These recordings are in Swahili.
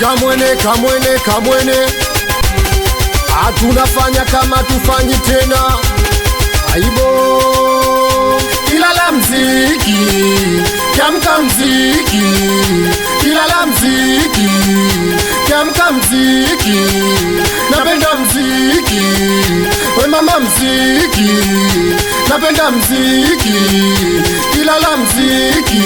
Kamwene, kamwene, kamwene, hatunafanya kama tufanyi tena. Aibo, Ilala mziki, kiamka mziki, Ilala mziki, kiamka mziki, napenda mziki, we mama mziki, napenda mziki, Ilala mziki.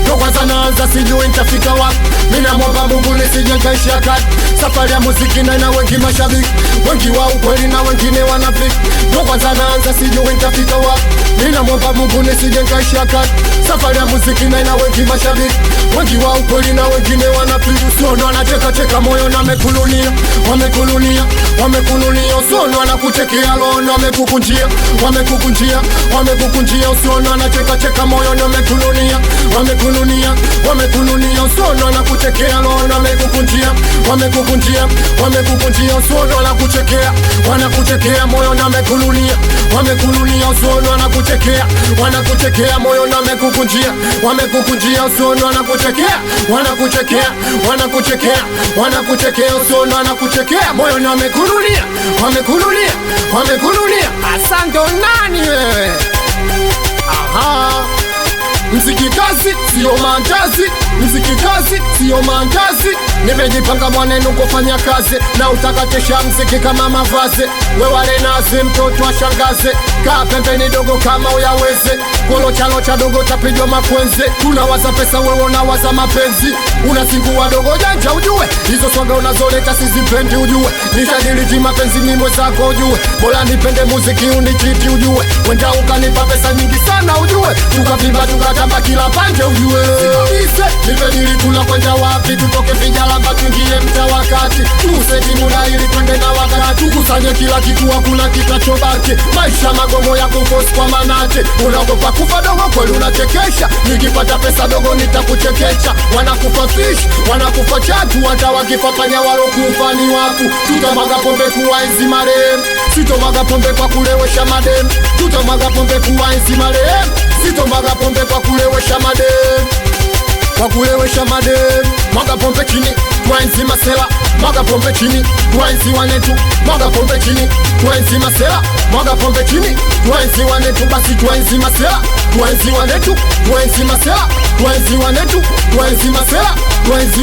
Ndo kwanza naanza, sijui nitafika wapi. Mimi namwomba Mungu nisije nikaishia kati. Safari ya muziki na ina wengi mashabiki, wengi wa ukweli na wengine wanafiki. Ndo kwanza naanza, sijui nitafika wapi. Mimi namwomba Mungu nisije nikaishia kati. Safari ya muziki na ina wengi mashabiki, wengi wa ukweli na wengine wanafiki. Usione wanacheka cheka, moyo na wamekulunia, wamekulunia, wamekulunia. Usione wanakuchekea, roho wamekukunjia, wamekukunjia, wamekukunjia. Usione wanacheka cheka, moyo na wamekulunia, wamekulunia, wamekulunia. Usione wanakuchekea, roho wamekukunjia, wamekukunjia, wamekukunjia. Usione wanakuchekea, wanakuchekea, moyo na wamekulunia, wamekulunia. Usione wanakuchekea, wanakuchekea, moyo na wamekukunjia, wamekukunjia. Usione wanakuchekea, wanakuchekea, wanakuchekea, wanakuchekea. Usione wanakuchekea, moyo na wamekulunia, wamekulunia, wamekulunia. Asante nani wewe? Aha. Mziki kazi sio mandazi, mziki kazi sio mandazi. Nimejipanga mwanenu kufanya kazi na utakatesha mziki kama mavazi. We wale nazi mtoto ashangaze, kaa pembeni dogo kama uyaweze. Kolochalocha dogo tapigwa makwenze. Unawaza pesa wewe unawaza mapenzi, unazingua dogo janja ujue. Hizo swaga unazoleta sizipendi ujue. Nishadiliti mapenzi ni mwenzako ujue. Bora nipende muziki unichiti ujue. Wenda ukanipa pesa nyingi sana ujue. Tukavimba tukatamba kila pande ujue. Nipe kula kwenda wapi, tutoke vijalamba tuingie mta wakati. Tuseti muda ili twende na wakati. Tukusanye kila kitu hakuna kitachobaki. Maisha magomo ya kufosi kwa manati. Unaogopa kufa dogo kweli unachekesha. Nikipata pesa dogo nitakuchekesha. Wanakufa fish, wanakufa chatu, hata wakifa panya walokufa ni wafu. Tutamwaga pombe kuwaenzi marehemu, sitomwaga pombe kwa kulewesha madem. Tutamwaga pombe kuwaenzi marehemu, sitomwaga pombe kwa kulewesha madem, kwa kulewesha madem. Mwaga pombe chini, twaenzi masela. Mwaga pombe chini, twaenzi wanetu. Mwaga pombe chini, twaenzi masela. Mwaga pombe chini, twaenzi wanetu. Basi twaenzi masela, twaenzi wanetu, twaenzi masela, twaenzi wanetu, twaenzi masela, twaenzi.